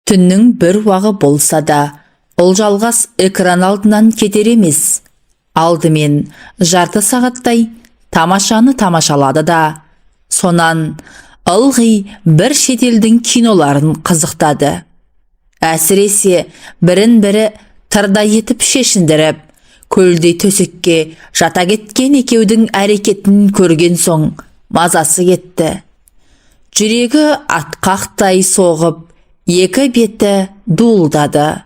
Түннің бір уағы болса да, Ұлжалғас экран алдынан кетер емес. Алдымен жарты сағаттай тамашаны тамашалады да, сонан ылғи бір шетелдің киноларын қызықтады. Әсіресе бірін-бірі тырдай етіп шешіндіріп, көлдей төсекке жата кеткен екеудің әрекетін көрген соң мазасы кетті. Жүрегі атқақтай соғып, екі беті дуылдады.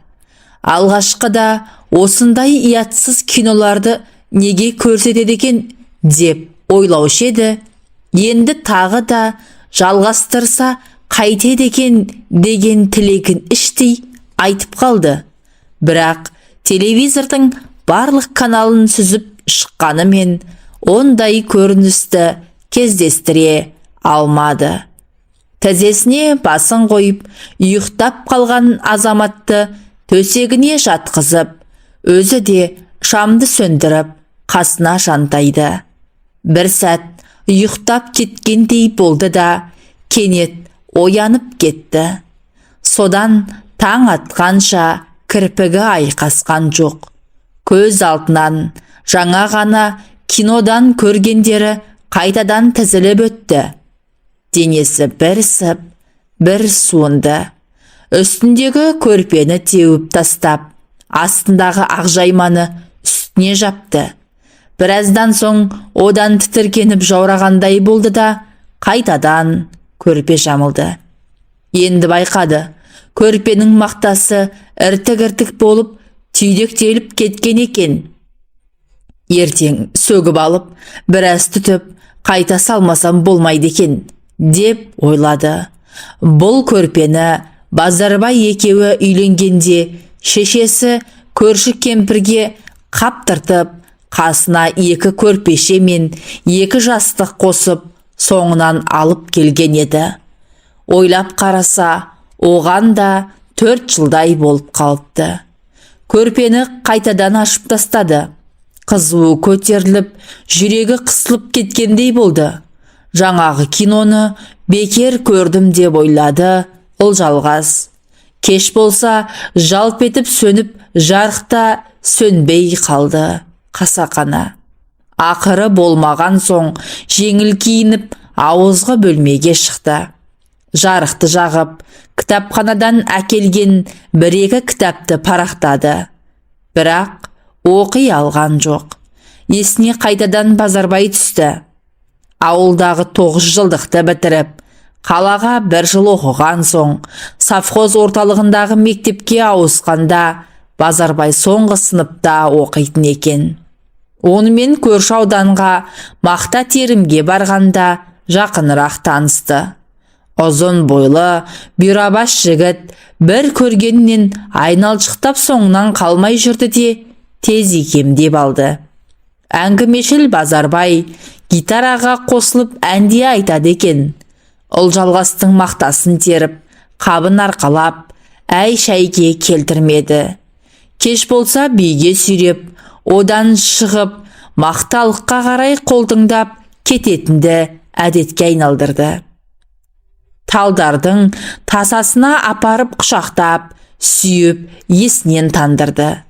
Алғашқыда осындай ұятсыз киноларды неге көрсетеді екен деп ойлаушы еді, енді тағы да жалғастырса қайтеді екен деген тілегін іштей айтып қалды. Бірақ телевизордың барлық каналын сүзіп шыққанымен ондай көріністі кездестіре алмады. Тізесіне басын қойып ұйықтап қалған азаматты төсегіне жатқызып, өзі де шамды сөндіріп, қасына жантайды. Бір сәт ұйықтап кеткендей болды да, кенет оянып кетті. Содан таң атқанша кірпігі айқасқан жоқ. Көз алдынан жаңа ғана кинодан көргендері қайтадан тізіліп өтті. Денесі бір ысып, бір суынды. Үстіндегі көрпені теуіп тастап, астындағы ақ жайманы үстіне жапты. Біраздан соң одан тітіркеніп жаурағандай болды да, қайтадан көрпе жамылды. Енді байқады, көрпенің мақтасы іртік-іртік болып түйдектеліп кеткен екен. Ертең сөгіп алып, біраз түтіп, қайта салмасам болмайды екен, деп ойлады. Бұл көрпені Базарбай екеуі үйленгенде шешесі көрші кемпірге қаптыртып, қасына екі көрпеше мен екі жастық қосып, соңынан алып келген еді. Ойлап қараса, оған да 4 жылдай болып қалыпты. Көрпені қайтадан ашып тастады. Қызуы көтеріліп, жүрегі қысылып кеткендей болды. Жаңағы киноны бекер көрдім деп ойлады Ұлжалғас. Кеш болса, жалп етіп сөніп, жарықта сөнбей қалды қасақана. Ақыры болмаған соң жеңіл киініп, ауызғы бөлмеге шықты. Жарықты жағып, кітапханадан әкелген бір-екі кітапты парақтады. Бірақ оқи алған жоқ. Есіне қайтадан Базарбай түсті. Ауылдағы 9 жылдықты бітіріп, қалаға бір жыл оқыған соң, совхоз орталығындағы мектепке ауысқанда Базарбай соңғы сыныпта оқитын екен. Онымен көрші ауданға мақта терімге барғанда жақынырақ танысты. Ұзын бойлы, бұйрабас жігіт бір көргеннен айналшықтап соңынан қалмай жүрді де, тез икемдеп алды. Әңгімешіл Базарбай гитараға қосылып ән де айтады екен. Ұлжалғастың мақтасын теріп, қабын арқалап, әй-шәйге келтірмеді. Кеш болса биге сүйреп, одан шығып, мақталыққа қарай қолтыңдап кететінді әдетке айналдырды. Талдардың тасасына апарып құшақтап, сүйіп, есінен тандырды.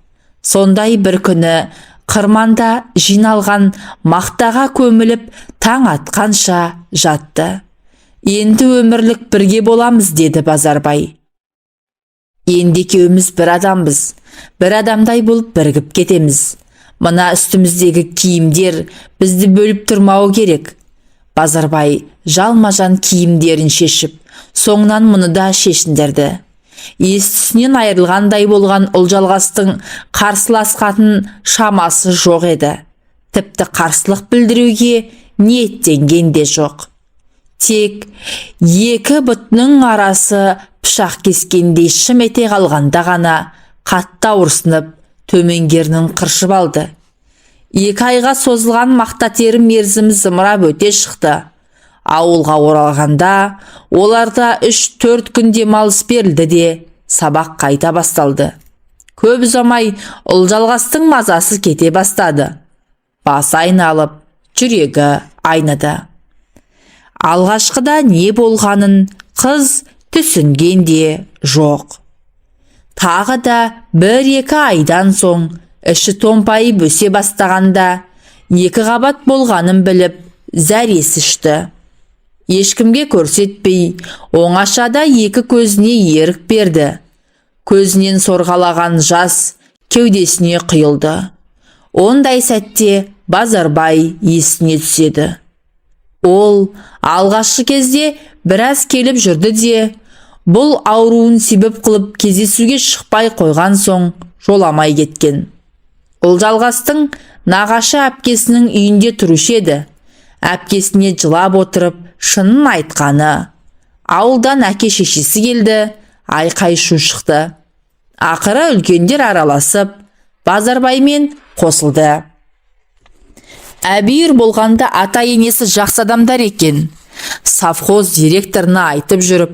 Сондай бір күні қырманда жиналған мақтаға көміліп, таң атқанша жатты. Енді өмірлік бірге боламыз, деді Базарбай. Енді екеуміз бір адамбыз, бір адамдай болып бірігіп кетеміз. Мына үстіміздегі киімдер бізді бөліп тұрмауы керек. Базарбай жалма-жан киімдерін шешіп, соңынан мұны да шешіндірді. Ес түсінен айырылғандай болған Ұлжалғастың қарсыласқатын шамасы жоқ еді. Тіпті қарсылық білдіруге ниеттенген де жоқ. Тек екі бұтының арасы пышақ кескендей шым ете қалғанда ғана қатты ауырсынып, төменгі ернін қыршып алды. 2 айға созылған мақта терім мерзімі зымырап өте шықты. Ауылға оралғанда оларда 3-4 күн демалыс берілді де, сабақ қайта басталды. Көп ұзамай Ұлжалғастың мазасы кете бастады. Басы айналып, жүрегі айныды. Алғашқыда не болғанын қыз түсінген де жоқ. Тағы да 1-2 айдан соң іші томпайып өсе бастағанда 2 қабат болғанын біліп, зәресі ұшты. Ешкімге көрсетпей, оңашада 2 көзіне ерік берді. Көзінен сорғалаған жас кеудесіне құйылды. Ондай сәтте Базарбай есіне түседі. Ол алғашқы кезде біраз келіп жүрді де, бұл ауруын себеп қылып кездесуге шықпай қойған соң жоламай кеткен. Ұлжалғастың нағашы әпкесінің үйінде тұрушы еді. Әпкесіне жылап отырып шынын айтқаны. Ауылдан әке шешесі келді, айқай шу шықты. Ақыры үлкендер араласып, Базарбаймен қосылды. Әбүйір болғанда ата-енесі жақсы адамдар екен. Совхоз директорына айтып жүріп,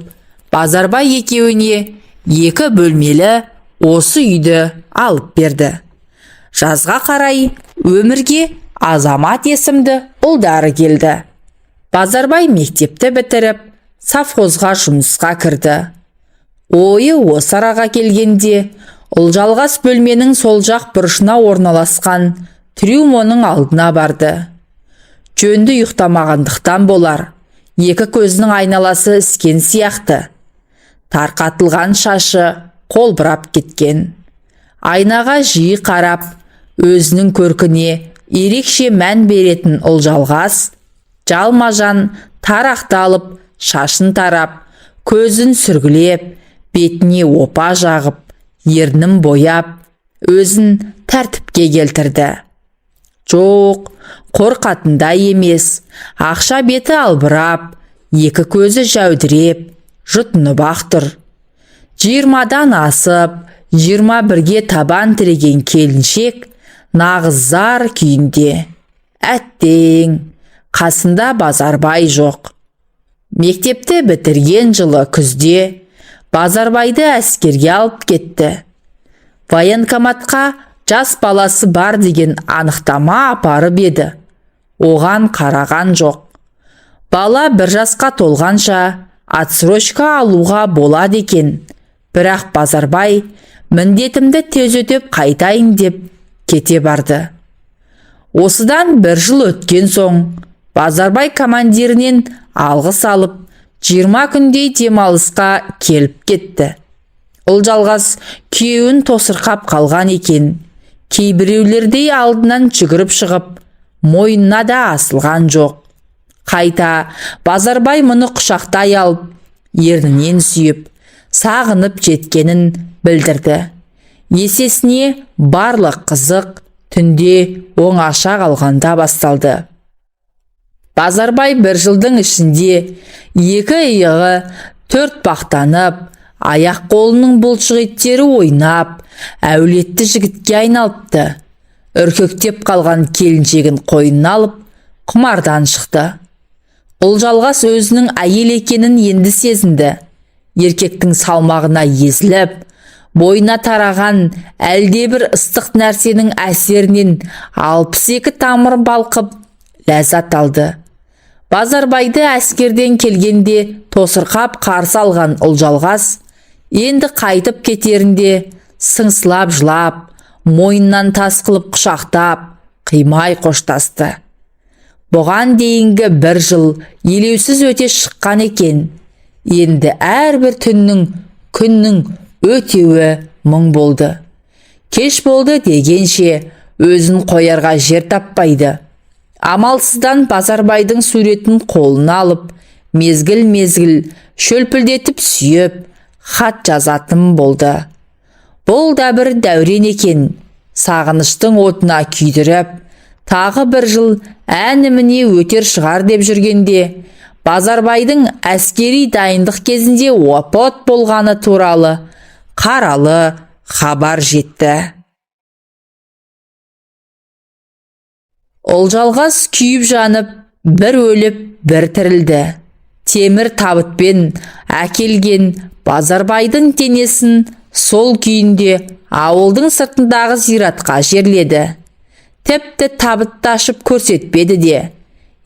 Базарбай екеуіне 2 бөлмелі осы үйді алып берді. Жазға қарай өмірге Азамат есімді ұлдары келді. Базарбай мектепті бітіріп, совхозға жұмысқа кірді. Ойы осы араға келгенде, Ұлжалғас бөлменің сол жақ бұрышына орналасқан трюмоның алдына барды. Жөнді ұйықтамағандықтан болар, 2 көзінің айналасы іскен сияқты. Тарқатылған шашы қолбырап кеткен. Айнаға жиі қарап, өзінің көркіне ерекше мән беретін Ұлжалғас, жалма-жан тарақты алып, шашын тарап, көзін сүргілеп, бетіне опа жағып, ернін бояп, өзін тәртіпке келтірді. Жоқ, қорқатындай емес, ақша беті албырап, 2 көзі жәудіреп, жұтынып-ақ тұр. 20-дан асып, 21-ге табан тіреген келіншек нағыз зар күйінде. Әттең, қасында Базарбай жоқ. Мектепті бітірген жылы күзде Базарбайды әскерге алып кетті. Военкоматқа жас баласы бар деген анықтама апарып еді. Оған қараған жоқ. Бала 1 жасқа толғанша отсрочка алуға болады екен. Бірақ Базарбай міндетімді тез өтеп қайтайын деп кете барды. Осыдан 1 жыл өткен соң Базарбай командирінен алғыс алып, 20 күндей демалысқа келіп кетті. Ұлжалғас күйеуін тосырқап қалған екен. Кейбіреулердей алдынан жүгіріп шығып, мойнына да асылған жоқ. Қайта Базарбай мұны құшақтай алып, ернінен сүйіп, сағынып жеткенін білдірді. Есесіне барлық қызық түнде оңаша қалғанда басталды. Базарбай 1 жылдың ішінде 2 иығы 4 бақтанып, аяқ қолының бұлшық еттері ойнап, әулетті жігітке айналыпты. Үркектеп қалған келіншегін қойнына алып, құмардан шықты. Ұлжалғас өзінің әйел екенін енді сезінді. Еркектің салмағына езіліп, бойына тараған әлдебір ыстық нәрсенің әсерінен 62 тамыр балқып, ләззат алды. Базарбайды әскерден келгенде тосырқап қарсы алған Ұлжалғас, енді қайтып кетерінде сыңсылап жылап, мойнынан тас қылып құшақтап, қимай қоштасты. Бұған дейінгі 1 жыл елеусіз өте шыққан екен. Енді әрбір түннің, күннің өтеуі мұң болды. Кеш болды дегенше өзін қоярға жер таппайды. Амалсыздан Базарбайдың суретін қолына алып, мезгіл-мезгіл шөлпілдетіп сүйіп, хат жазатын болды. Бұл да бір дәурен екен, сағыныштың отына күйдіріп, тағы 1 жыл әніміне өтер шығар деп жүргенде, Базарбайдың әскери дайындық кезінде опат болғаны туралы қаралы хабар жетті. Ұлжалғас күйіп жанып, бір өліп, бір тірілді. Темір табытпен әкелген Базарбайдың денесін сол күйінде ауылдың сыртындағы зиратқа жерледі. Тіпті табытты ашып көрсетпеді де.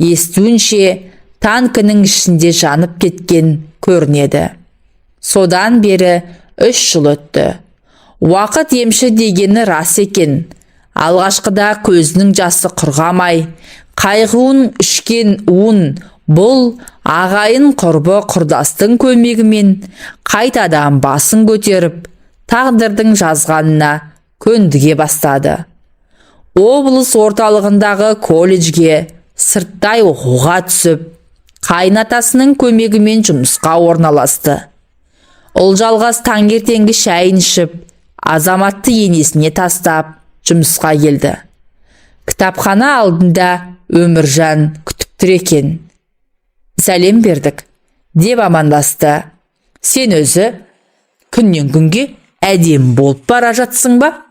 Естуінше, танкінің ішінде жанып кеткен көрінеді. Содан бері 3 жыл өтті. Уақыт емші дегені рас екен. Алғашқыда көзінің жасы құрғамай, қайғуын ішкен уын бұл ағайын, құрбы құрдастың көмегімен қайтадан басын көтеріп, тағдырдың жазғанына көндіге бастады. Облыс орталығындағы колледжге сырттай оқуға түсіп, қайынатасының көмегімен жұмысқа орналасты. Ұлжалғас таңертеңгі шайын ішіп, Азаматты енесіне тастап, жұмысқа келді. Кітапхана алдында Өміржан күтіп тұр екен. «Сәлем бердік», – деп амандасты. «Сен өзі күннен күнге әдемі болып бара жатсың ба?»